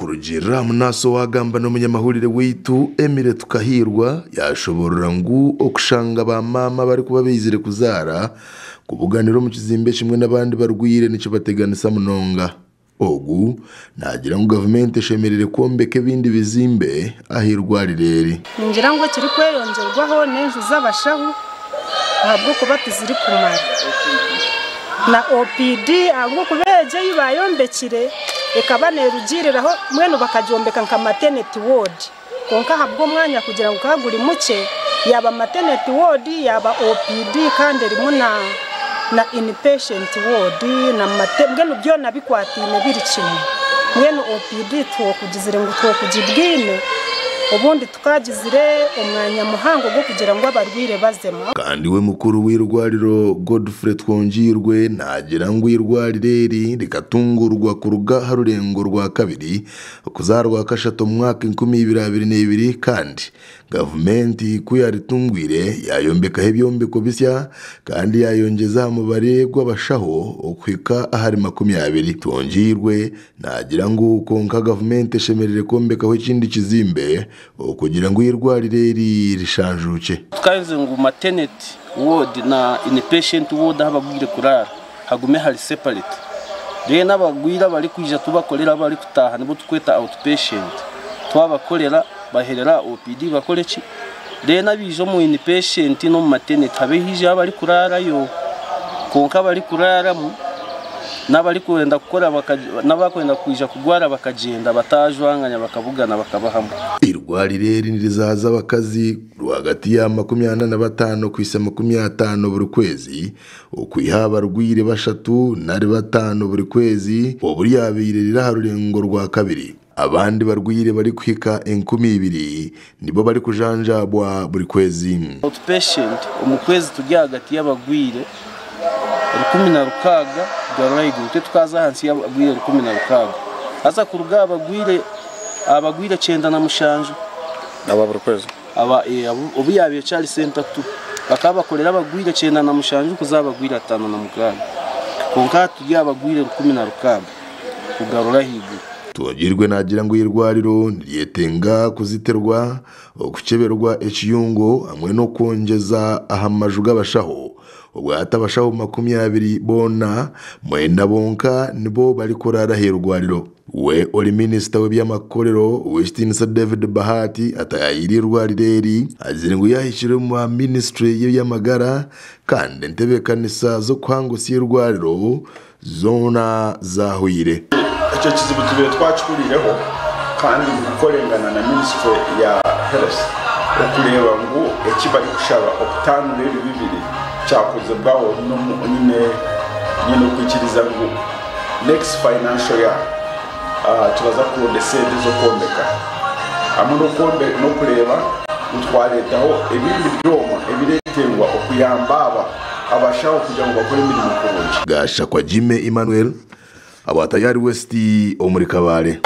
Kurugiirira aha munaasi owaagamba n'omunyamahurire waitu, Emily Tukahiirwa yaashoboorora ngu okushanga ba maama abarikuba baizire kuzaara kubuganira omu kizimbe kimwe n'abandi barwaire nikibateganisa munonga. Ogu naagira ngu gavumenti eshemereire kwombeka ebindi bizimbe aha irwariro eri. Ningira ngu ekirikweyongyerwaho n'enju z'abashaho ahabw'okuba tizirikumara na OPD ahabw'okuba egyo ei baayombekire ekaba neerugiiriraho mbwenu bakagyombeka nka maternity ward kwonka ahabw'omwanya kugira ngu gukaba guri mukye yaaba maternity ward yaaba OPD kandi erimu na na inpatient ward na mbwenu byona bikwataine biri kimwe mbwenu OPD twokugizire ngu twokugibwine obundi Twagizire omwanya muhango gw'okugira ngu abarwaire bazemu. Kandi we mukuru w'eirwariro Godfrey Twongiirwe naagira ngu eirwariro eri rikatungurwa kuruga aha rurengo rwakabiri kuza aha rwakashatu omu mwaka 2022 kandi gavumenti ku yaritungwire yayombekaho ebyombeko bisya kandi yayongyeza aha mubare gw'abashaho okuhika ahari 20. Twongiirwe Naagira ngu kwonka gavumenti eshemereire kwombekaho ekindi kizimbe okugira ngu eirwariro eri rishanjuukye. Tukaherize ngu maternity ward na inpatient ward ahu abagwire kuraara hagume hari separate then abagwire abarikwija tubakorera abarikutaaha nibo tukweta outpatient twabakorera baherera aha OPD bakoreki then abaija omu inpatient n'omu maternity habe haija abarikuraarayo kwonka abarikuraaramu N'abarikwenda kukora n'abarikwenda kwija kugwara bakagyenda bataajwanganya bakabugana bakaba hamwe. Eirwariro eri nirizaaza abakazi rwagati ya 45 kuhitsya 50 buri kwezi, okwiha aha barwaire bashatu nari bataano buri kwezi obu ryabaire riri aha rurengo rwakabiri. Abandi barwaire barikuhika 2000 nibo barikujanjaabwa buri kwezi. Outpatient, omu kwezi turi ahagati y'abagwire 16 kugarura ahaiguru. Itwe tukaza ahansi y'abagwire 16. Haza kuruga aha bagwire aha bagwire 97. Aba buri kwezi? Aba obu yaabaire ekyari senta tu bakaba bakorera abagwire 97 kuza aha bagwire 56. Kwonka hati turi aha bagwire 16 kugarura ahaiguru. Twongyirwe naagira ngu eirwariro niryetenga kuzitirwa, okukyeberwa ekiyungo hamwe n'okwongyeza aha maju g'abashaho. Obwahati abashaho 20 boona, mwenda bonka nibo barikuraara ah'eirwariro. We ori minisita w'eby'amakorero, Ow'ekitiinisa David Bahati ataayaayire eirwariro eri, agizire ngu yaahikire omu ba minisiture y'eby'amagara kandi entebeekanisa z'okuhangusya eirwariro zoona zaahweire. Ekyo kizibu tubaire twakihuriireho kandi nitukorengana na minisiture ya Health okureeba ngu eki barikushaba okutaanura ebi bibiri kyakozibwaho. Nyine okwikiriza ngu next financial year turaza kuronda esente z'okwombeka hamwe n'okureeba ngu twareetaho ebindi byoma ebireetengwa okuyamba aba abashaho kugira ngu bakore emirimo kurungi. Gashakwa Jimmy Emmanuel, Abwatayari West omuri Kabale.